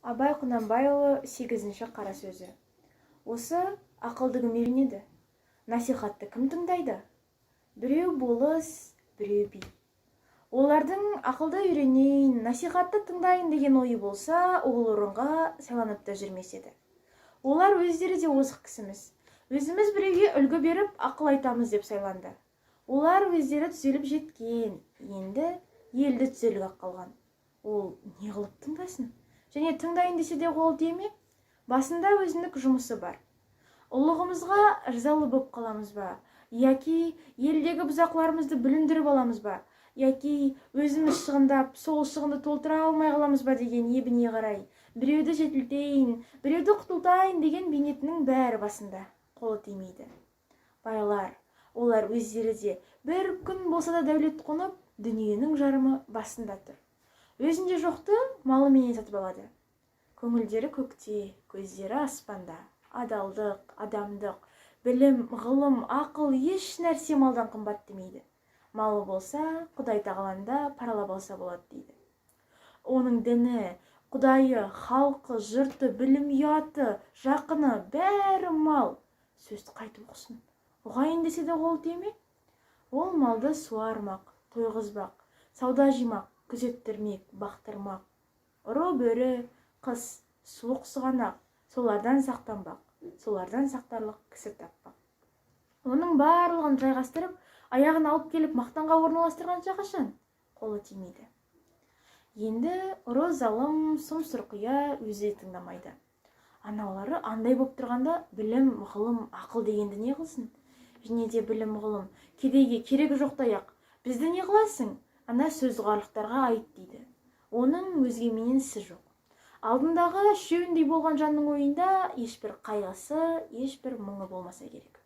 Абай Құнанбайұлы, сегізінші қара сөзі. Осы ақылды кім үйренеді? Насихатты кім тыңдайды? Біреу болыс, біреу би. Олардың ақылды үйренейін, насихатты тыңдайын деген ойы болса, ол орынға сайланып та жүрмес еді. Олар өздері де озық кісіміз, өзіміз біреуге үлгі беріп, ақыл айтамыз деп сайланды. Олар өздері түзеліп жеткен, енді елді түзеліп қалған. Ол не қылып тыңдасын? Және тыңдайын десе де, қолы тие ме? Басында өзіндік жұмысы бар. Ұлығымызға ырзалы боп қаламыз ба, яки елдегі бұзақыларымызды бүліндіріп аламыз ба, яки өзіміз шығындап, сол шығынды толтыра алмай қаламыз ба деген ебіне қарай біреуді жетілтейін, біреуді құтылтайын деген бейнетінің бәрі басында, қолы тимейді. Байлар, олар өздері де бір күн болса да дәулет қонып, дүниенің жарымы басында тұр. Өзінде жоқты малыменен сатып алады. Көңілдері көкте, көздері аспанда. Адалдық, адамдық, білім, ғылым, ақыл, еш нәрсе малдан қымбат демейді. Малы болса, Құдай Тағаланы да паралап алса болады дейді. Оның діні, құдайы, халқы, жұрты, білім, ұяты, жақыны — бәрі мал. Сөзді қайтып ұқсын? Ұғайын десе де, қолы тие ме? Ол малды суармақ, тойғызбақ, сауда жимақ, күзеттірмек, бақтырмақ. Ұры, бөрі, қыс, суық, сұғанақ — солардан сақтанбақ, солардан сақтарлық кісі таппақ. Оның барлығын жайғастырып, аяғын алып келіп, мақтанға орналастырғанша қашан? Қолы тимейді. Енді ұры, залым, сұм сұрқия өзі тыңдамайды. Анаулары андай боп тұрғанда, білім, ғылым, ақыл дегенді не қылсын? Және де білім, ғылым кедейге керегі жоқтай ақ, бізді не қыласың, ана сөзуарлықтарға айт дейді. Оның өзгеменен ісі жоқ. Алдындағы үшеуіндей болған жанның ойында ешбір қайғысы, ешбір мұңы болмаса керек.